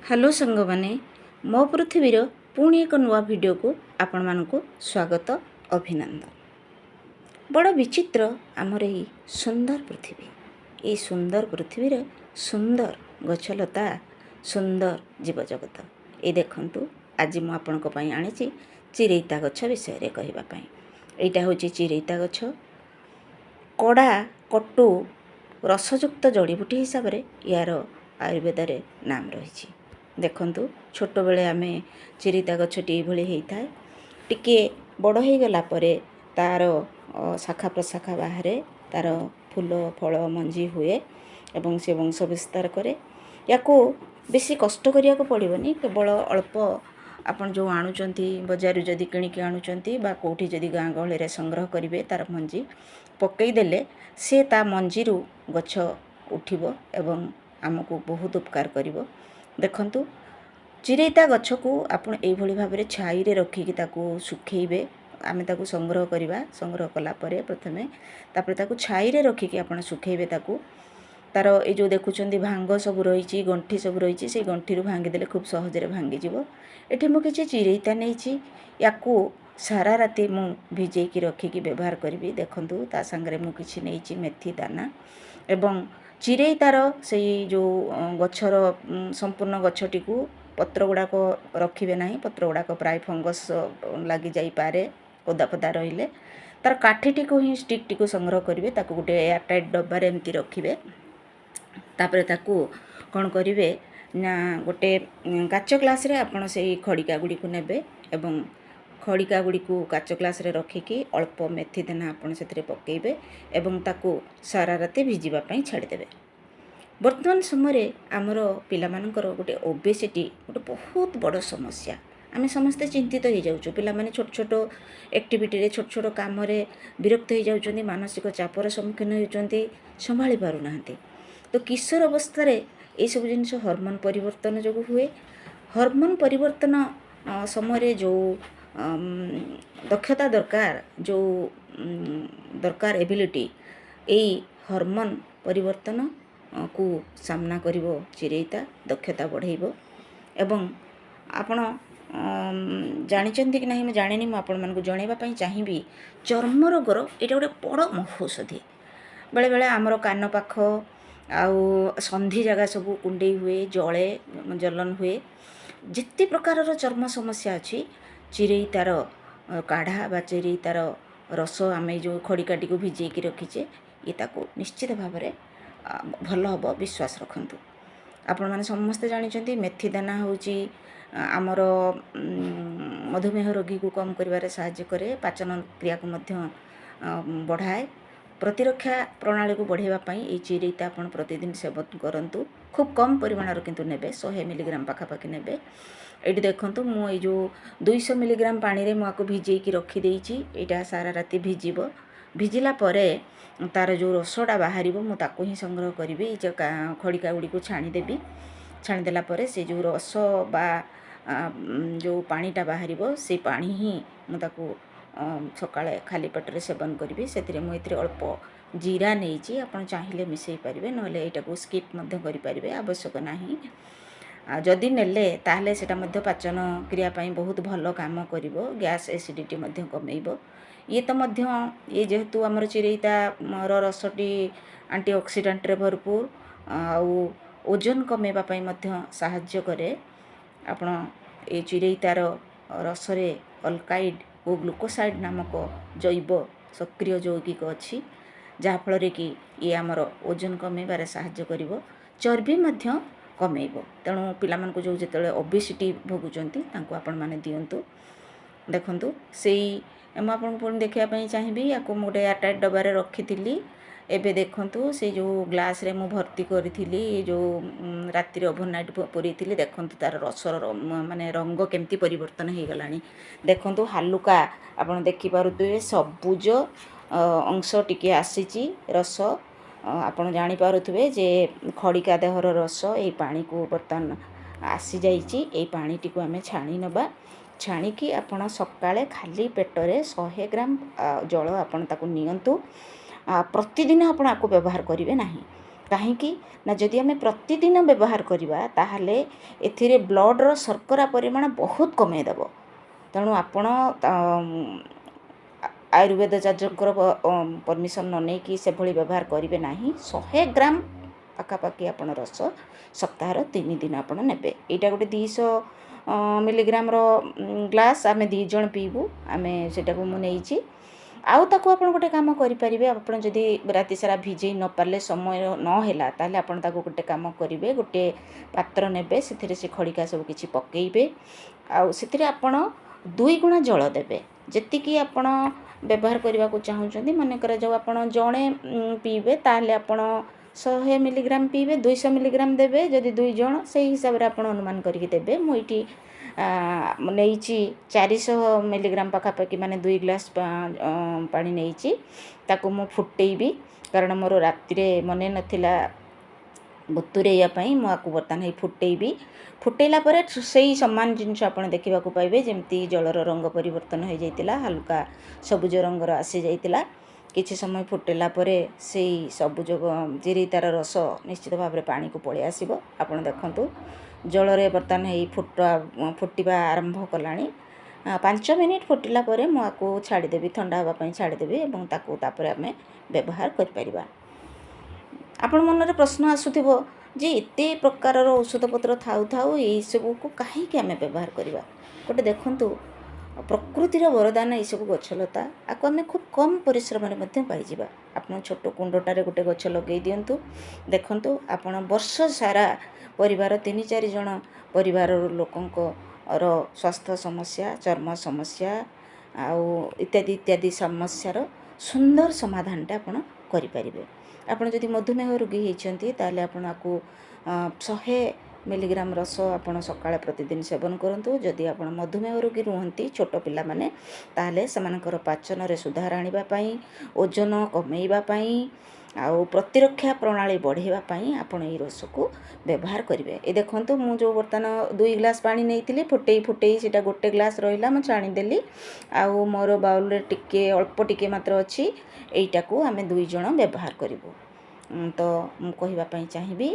Hello ସାଙ୍ଗମାନେ, ମୋ ପୃଥିବୀର ପୁଣି ଏକ ନୂଆ ଭିଡ଼ିଓକୁ ଆପଣମାନଙ୍କୁ ସ୍ୱାଗତ, ଅଭିନନ୍ଦନ। ବଡ଼ ବିଚିତ୍ର ଆମର ଏଇ ସୁନ୍ଦର ପୃଥିବୀ। ଏଇ ସୁନ୍ଦର ପୃଥିବୀରେ ସୁନ୍ଦର ଗଛଲତା, ସୁନ୍ଦର ଜୀବଜଗତ। ଏଇ ଦେଖନ୍ତୁ, ଆଜି ମୁଁ ଆପଣଙ୍କ ପାଇଁ ଆଣିଛି ଚିରେଇତା ଗଛ ବିଷୟରେ କହିବା ପାଇଁ। ଏଇଟା ହେଉଛି ଚିରେଇତା ଗଛ। କଡ଼ା କଟୁ ରସଯୁକ୍ତ ଜଡ଼ିବୁଟି ହିସାବରେ ୟାର ଆୟୁର୍ବେଦରେ ନାମ ରହିଛି। ଦେଖନ୍ତୁ, ଛୋଟବେଳେ ଆମେ ଚିରେଇତା ଗଛଟି ଏଇଭଳି ହେଇଥାଏ। ଟିକିଏ ବଡ଼ ହେଇଗଲା ପରେ ତା'ର ଶାଖା ପ୍ରଶାଖା ବାହାରେ, ତା'ର ଫୁଲ, ଫଳ, ମଞ୍ଜି ହୁଏ ଏବଂ ସେ ବଂଶ ବିସ୍ତାର କରେ। ୟାକୁ ବେଶୀ କଷ୍ଟ କରିବାକୁ ପଡ଼ିବନି। କେବଳ ଅଳ୍ପ ଆପଣ ଯେଉଁ ଆଣୁଛନ୍ତି ବଜାରରୁ, ଯଦି କିଣିକି ଆଣୁଛନ୍ତି ବା କେଉଁଠି ଯଦି ଗାଁ ଗହଳିରେ ସଂଗ୍ରହ କରିବେ, ତା'ର ମଞ୍ଜି ପକାଇଦେଲେ ସେ ତା ମଞ୍ଜିରୁ ଗଛ ଉଠିବ ଏବଂ ଆମକୁ ବହୁତ ଉପକାର କରିବ। ଦେଖନ୍ତୁ, ଚିରେଇତା ଗଛକୁ ଆପଣ ଏଇଭଳି ଭାବରେ ଛାଇରେ ରଖିକି ତାକୁ ଶୁଖେଇବେ। ଆମେ ତାକୁ ସଂଗ୍ରହ କରିବା। ସଂଗ୍ରହ କଲା ପରେ ପ୍ରଥମେ, ତାପରେ ତାକୁ ଛାଇରେ ରଖିକି ଆପଣ ଶୁଖେଇବେ ତାକୁ। ତା'ର ଏଇ ଯେଉଁ ଦେଖୁଛନ୍ତି ଭାଙ୍ଗ ସବୁ ରହିଛି, ଗଣ୍ଠି ସବୁ ରହିଛି, ସେଇ ଗଣ୍ଠିରୁ ଭାଙ୍ଗିଦେଲେ ଖୁବ୍ ସହଜରେ ଭାଙ୍ଗିଯିବ। ଏଠି ମୁଁ କିଛି ଚିରେଇତା ନେଇଛି। ୟାକୁ ସାରା ରାତି ମୁଁ ଭିଜେଇକି ରଖିକି ବ୍ୟବହାର କରିବି। ଦେଖନ୍ତୁ, ତା ସାଙ୍ଗରେ ମୁଁ କିଛି ନେଇଛି ମେଥି ଦାନା ଏବଂ ଚିରେଇତାର ସେଇ ଯେଉଁ ଗଛର ସମ୍ପୂର୍ଣ୍ଣ ଗଛଟିକୁ, ପତ୍ର ଗୁଡ଼ାକ ରଖିବେ ନାହିଁ। ପତ୍ର ଗୁଡ଼ାକ ପ୍ରାୟ ଫଙ୍ଗସ୍ ଲାଗିଯାଇପାରେ ଓଦା ଫୋଦା ରହିଲେ। ତା'ର କାଠିଟିକୁ ହିଁ, ଷ୍ଟିକ୍ଟିକୁ ସଂଗ୍ରହ କରିବେ। ତାକୁ ଗୋଟେ ଏୟାର ଟାଇଟ୍ ଡବାରେ ଏମିତି ରଖିବେ। ତାପରେ ତାକୁ କ'ଣ କରିବେ ନା, ଗୋଟେ କାଚ ଗ୍ଲାସ୍ରେ ଆପଣ ସେଇ ଖଡ଼ିକା ଗୁଡ଼ିକୁ ନେବେ ଏବଂ ଖଡ଼ିକା ଗୁଡ଼ିକୁ କାଚ ଗ୍ଲାସ୍ରେ ରଖିକି ଅଳ୍ପ ମେଥି ଦାନା ଆପଣ ସେଥିରେ ପକାଇବେ ଏବଂ ତାକୁ ସାରା ରାତି ଭିଜିବା ପାଇଁ ଛାଡ଼ିଦେବେ। ବର୍ତ୍ତମାନ ସମୟରେ ଆମର ପିଲାମାନଙ୍କର ଗୋଟେ ଓବେସିଟି ଗୋଟେ ବହୁତ ବଡ଼ ସମସ୍ୟା। ଆମେ ସମସ୍ତେ ଚିନ୍ତିତ ହେଇଯାଉଛୁ। ପିଲାମାନେ ଛୋଟ ଛୋଟ ଆକ୍ଟିଭିଟିରେ, ଛୋଟ ଛୋଟ କାମରେ ବିରକ୍ତ ହେଇଯାଉଛନ୍ତି, ମାନସିକ ଚାପର ସମ୍ମୁଖୀନ ହେଉଛନ୍ତି, ସମ୍ଭାଳି ପାରୁନାହାନ୍ତି। ତ କିଶୋର ଅବସ୍ଥାରେ ଏଇସବୁ ଜିନିଷ ହରମୋନ୍ ପରିବର୍ତ୍ତନ ଯୋଗୁଁ ହୁଏ। ହରମୋନ୍ ପରିବର୍ତ୍ତନ ସମୟରେ ଯେଉଁ ଦକ୍ଷତା ଦରକାର, ଯେଉଁ ଦରକାର ଏବିଲିଟି, ଏଇ ହରମୋନ୍ ପରିବର୍ତ୍ତନ କୁ ସାମ୍ନା କରିବ ଚିରେଇତା, ଦକ୍ଷତା ବଢ଼େଇବ। ଏବଂ ଆପଣ ଜାଣିଛନ୍ତି କି ନାହିଁ ମୁଁ ଜାଣିନି, ମୁଁ ଆପଣମାନଙ୍କୁ ଜଣାଇବା ପାଇଁ ଚାହିଁବି, ଚର୍ମ ରୋଗର ଏଇଟା ଗୋଟେ ବଡ଼ ମହୌଷଧି। ବେଳେବେଳେ ଆମର କାନ ପାଖ ଆଉ ସନ୍ଧି ଜାଗା ସବୁ କୁଣ୍ଡେଇ ହୁଏ, ଜଳେ, ଜଲନ ହୁଏ। ଯେତେ ପ୍ରକାରର ଚର୍ମ ସମସ୍ୟା ଅଛି, ଚିରେଇତାର କାଢ଼ା ବା ଚିରେଇତାର ରସ, ଆମେ ଯେଉଁ ଖଡ଼ିକାଟିକୁ ଭିଜେଇକି ରଖିଛେ, ଇଏ ତାକୁ ନିଶ୍ଚିତ ଭାବରେ ଭଲ ହେବ, ବିଶ୍ୱାସ ରଖନ୍ତୁ। ଆପଣମାନେ ସମସ୍ତେ ଜାଣିଛନ୍ତି, ମେଥି ଦାନା ହେଉଛି ଆମର ମଧୁମେହ ରୋଗୀକୁ କମ୍ କରିବାରେ ସାହାଯ୍ୟ କରେ, ପାଚନ କ୍ରିୟାକୁ ମଧ୍ୟ ବଢ଼ାଏ। ପ୍ରତିରକ୍ଷା ପ୍ରଣାଳୀକୁ ବଢ଼ାଇବା ପାଇଁ ଏଇ ଚିରେଇତା ଆପଣ ପ୍ରତିଦିନ ସେବନ କରନ୍ତୁ। ଖୁବ୍ କମ୍ ପରିମାଣର କିନ୍ତୁ ନେବେ, 100 ମିଲିଗ୍ରାମ ପାଖାପାଖି ନେବେ। ଏଇଠି ଦେଖନ୍ତୁ, ମୁଁ ଏଇ ଯେଉଁ 200 ମିଲିଗ୍ରାମ ପାଣିରେ ମୁଁ ଆକୁ ଭିଜେଇକି ରଖିଦେଇଛି। ଏଇଟା ସାରା ରାତି ଭିଜିବ। ଭିଜିଲା ପରେ ତା'ର ଯେଉଁ ରସଟା ବାହାରିବ, ମୁଁ ତାକୁ ହିଁ ସଂଗ୍ରହ କରିବି। ଏଇ ଯେଉଁ ଖଡ଼ିକା ଗୁଡ଼ିକୁ ଛାଣିଦେବି। ଛାଣିଦେଲା ପରେ ସେ ଯେଉଁ ରସ ବା ଯେଉଁ ପାଣିଟା ବାହାରିବ, ସେଇ ପାଣି ହିଁ ମୁଁ ତାକୁ ସକାଳେ ଖାଲି ପେଟରେ ସେବନ କରିବି। ସେଥିରେ ମୁଁ ଏଥିରେ ଅଳ୍ପ ଜିରା ନେଇଛି। ଆପଣ ଚାହିଁଲେ ମିଶାଇ ପାରିବେ, ନହେଲେ ଏଇଟାକୁ ସ୍କିପ୍ ମଧ୍ୟ କରିପାରିବେ, ଆବଶ୍ୟକ ନାହିଁ। ଆଉ ଯଦି ନେଲେ, ତାହେଲେ ସେଇଟା ମଧ୍ୟ ପାଚନ କ୍ରିୟା ପାଇଁ ବହୁତ ଭଲ କାମ କରିବ, ଗ୍ୟାସ୍ ଏସିଡ଼ିଟି ମଧ୍ୟ କମେଇବ। ଇଏ ତ ମଧ୍ୟ ଇଏ ଯେହେତୁ ଆମର ଚିରେଇତାର ରସଟି ଆଣ୍ଟି ଅକ୍ସିଡାଣ୍ଟରେ ଭରପୁର ଆଉ ଓଜନ କମେଇବା ପାଇଁ ମଧ୍ୟ ସାହାଯ୍ୟ କରେ। ଆପଣ ଏ ଚିରେଇତାର ରସରେ ଅଲକାଇଡ଼ ଓ ଗ୍ଲୁକୋସାଇଡ଼୍ ନାମକ ଜୈବ ସକ୍ରିୟ ଯୌଗିକ ଅଛି, ଯାହାଫଳରେ କି ଇଏ ଆମର ଓଜନ କମେଇବାରେ ସାହାଯ୍ୟ କରିବ, ଚର୍ବି ମଧ୍ୟ କମେଇବ। ତେଣୁ ପିଲାମାନଙ୍କୁ ଯେଉଁ ଯେତେବେଳେ ଓବେସିଟି ଭୋଗୁଛନ୍ତି, ତାଙ୍କୁ ଆପଣମାନେ ଦିଅନ୍ତୁ। ଦେଖନ୍ତୁ, ସେଇ ମୁଁ ଆପଣଙ୍କୁ ପୁଣି ଦେଖିବା ପାଇଁ ଚାହିଁବି। ୟାକୁ ମୁଁ ଗୋଟେ ଏୟାରଟାଇଟ୍ ଡବାରେ ରଖିଥିଲି। ଏବେ ଦେଖନ୍ତୁ, ସେଇ ଯେଉଁ ଗ୍ଲାସ୍ରେ ମୁଁ ଭର୍ତ୍ତି କରିଥିଲି, ଯେଉଁ ରାତିରେ ଓଭରନାଇଟ୍ ପୁରେଇଥିଲି, ଦେଖନ୍ତୁ ତା'ର ରସର ମାନେ ରଙ୍ଗ କେମିତି ପରିବର୍ତ୍ତନ ହେଇଗଲାଣି। ଦେଖନ୍ତୁ, ହାଲୁକା ଆପଣ ଦେଖିପାରୁଥିବେ ସବୁଜ ଅଂଶ ଟିକେ ଆସିଛି ରସ। ଆପଣ ଜାଣିପାରୁଥିବେ ଯେ ଖଡ଼ିକା ଦେହର ରସ ଏଇ ପାଣିକୁ ବର୍ତ୍ତମାନ ଆସିଯାଇଛି। ଏଇ ପାଣିଟିକୁ ଆମେ ଛାଣି ନେବା। ଛାଣିକି ଆପଣ ସକାଳେ ଖାଲି ପେଟରେ 100 ଗ୍ରାମ ଜଳ ଆପଣ ତାକୁ ନିଅନ୍ତୁ। ପ୍ରତିଦିନ ଆପଣ ଆକୁ ବ୍ୟବହାର କରିବେ ନାହିଁ, କାହିଁକି ନା ଯଦି ଆମେ ପ୍ରତିଦିନ ବ୍ୟବହାର କରିବା ତାହେଲେ ଏଥିରେ ବ୍ଲଡ଼ର ଶର୍କରା ପରିମାଣ ବହୁତ କମେଇ ଦେବ। ତେଣୁ ଆପଣ ଆୟୁର୍ବେଦାଚାର୍ଯ୍ୟଙ୍କର ପରମିସନ୍ ନ ନେଇକି ସେଭଳି ବ୍ୟବହାର କରିବେ ନାହିଁ। 100 ଗ୍ରାମ ପାଖାପାଖି ଆପଣ ରସ ସପ୍ତାହର 3 ଦିନ ଆପଣ ନେବେ। ଏଇଟା ଗୋଟେ 200 ମିଲିଗ୍ରାମର ଗ୍ଲାସ୍, ଆମେ 2 ଜଣ ପିଇବୁ, ଆମେ ସେଇଟାକୁ ମୁଁ ନେଇଛି। ଆଉ ତାକୁ ଆପଣ ଗୋଟେ କାମ କରିପାରିବେ, ଆପଣ ଯଦି ରାତି ସାରା ଭିଜେଇ ନ ପାରିଲେ, ସମୟ ନହେଲା, ତାହେଲେ ଆପଣ ତାକୁ ଗୋଟେ କାମ କରିବେ, ଗୋଟେ ପାତ୍ର ନେବେ, ସେଥିରେ ସେ ଖଡ଼ିକା ସବୁ କିଛି ପକାଇବେ ଆଉ ସେଥିରେ ଆପଣ 2 ଗୁଣା ଜଳ ଦେବେ ଯେତିକି ଆପଣ ବ୍ୟବହାର କରିବାକୁ ଚାହୁଁଛନ୍ତି। ମନେକର ଯେଉଁ ଆପଣ ଜଣେ ପିଇବେ ତାହେଲେ ଆପଣ 100 ମିଲିଗ୍ରାମ ପିଇବେ, 200 ମିଲିଗ୍ରାମ ଦେବେ। ଯଦି 2 ଜଣ, ସେଇ ହିସାବରେ ଆପଣ ଅନୁମାନ କରିକି ଦେବେ। ମୁଁ ଏଇଠି ନେଇଛି 400 ମିଲିଗ୍ରାମ ପାଖାପାଖି, ମାନେ 2 ଗ୍ଲାସ୍ ପାଣି ନେଇଛି। ତାକୁ ମୁଁ ଫୁଟେଇବି, କାରଣ ମୋର ରାତିରେ ମନେ ନଥିଲା ବତୁରେଇବା ପାଇଁ। ମୁଁ ଆକୁ ବର୍ତ୍ତମାନ ହେଇ ଫୁଟେଇବି। ଫୁଟେଇଲା ପରେ ସେଇ ସମାନ ଜିନିଷ ଆପଣ ଦେଖିବାକୁ ପାଇବେ, ଯେମିତି ଜଳର ରଙ୍ଗ ପରିବର୍ତ୍ତନ ହୋଇଯାଇଥିଲା, ହାଲୁକା ସବୁଜ ରଙ୍ଗର ଆସିଯାଇଥିଲା। କିଛି ସମୟ ଫୁଟିଲା ପରେ ସେଇ ସବୁଜ ଜିରିତାର ରସ ନିଶ୍ଚିତ ଭାବରେ ପାଣିକୁ ପଳେଇ ଆସିବ। ଆପଣ ଦେଖନ୍ତୁ, ଜଳରେ ବର୍ତ୍ତମାନ ହେଇ ଫୁଟିବା ଆରମ୍ଭ କଲାଣି। 5 ମିନିଟ୍ ଫୁଟିଲା ପରେ ମୁଁ ଆକୁ ଛାଡ଼ିଦେବି, ଥଣ୍ଡା ହେବା ପାଇଁ ଛାଡ଼ିଦେବି ଏବଂ ତାକୁ ତାପରେ ଆମେ ବ୍ୟବହାର କରିପାରିବା। ଆପଣ ମନରେ ପ୍ରଶ୍ନ ଆସୁଥିବ ଯେ ଏତେ ପ୍ରକାରର ଔଷଧପତ୍ର ଥାଉ ଥାଉ ଏଇସବୁକୁ କାହିଁକି ଆମେ ବ୍ୟବହାର କରିବା? ଗୋଟେ ଦେଖନ୍ତୁ, ପ୍ରକୃତିର ବରଦାନ ଏଇସବୁ ଗଛଲତା, ଆକୁ ଆମେ ଖୁବ୍ କମ୍ ପରିଶ୍ରମରେ ମଧ୍ୟ ପାଇଯିବା। ଆପଣ ଛୋଟ କୁଣ୍ଡଟାରେ ଗୋଟେ ଗଛ ଲଗାଇ ଦିଅନ୍ତୁ, ଦେଖନ୍ତୁ ଆପଣ ବର୍ଷ ସାରା ପରିବାର 3-4 ଜଣ ପରିବାରର ଲୋକଙ୍କର ସ୍ୱାସ୍ଥ୍ୟ ସମସ୍ୟା, ଚର୍ମ ସମସ୍ୟା ଆଉ ଇତ୍ୟାଦି ଇତ୍ୟାଦି ସମସ୍ୟାର ସୁନ୍ଦର ସମାଧାନଟା ଆପଣ କରିପାରିବେ। ଆପଣ ଯଦି ମଧୁମେହ ରୋଗୀ ହେଇଛନ୍ତି ତାହେଲେ ଆପଣ ଆକୁ 100 ମିଲିଗ୍ରାମ ରସ ଆପଣ ସକାଳେ ପ୍ରତିଦିନ ସେବନ କରନ୍ତୁ। ଯଦି ଆପଣ ମଧୁମେହ ରୋଗୀ ରୁହନ୍ତି, ଛୋଟ ପିଲାମାନେ, ତାହେଲେ ସେମାନଙ୍କର ପାଚନରେ ସୁଧାର ଆଣିବା ପାଇଁ, ଓଜନ କମେଇବା ପାଇଁ ଆଉ ପ୍ରତିରକ୍ଷା ପ୍ରଣାଳୀ ବଢ଼େଇବା ପାଇଁ ଆପଣ ଏଇ ରସକୁ ବ୍ୟବହାର କରିବେ। ଏ ଦେଖନ୍ତୁ, ମୁଁ ଯେଉଁ ବର୍ତ୍ତମାନ 2 ଗ୍ଲାସ୍ ପାଣି ନେଇଥିଲି, ଫୁଟେଇ ଫୁଟେଇ ସେଇଟା ଗୋଟେ ଗ୍ଲାସ୍ ରହିଲା, ମୁଁ ଛାଣିଦେଲି ଆଉ ମୋର ବାଉଲରେ ଟିକେ ଅଳ୍ପ ଟିକେ ମାତ୍ର ଅଛି। ଏଇଟାକୁ ଆମେ 2 ଜଣ ବ୍ୟବହାର କରିବୁ। ତ ମୁଁ କହିବା ପାଇଁ ଚାହିଁବି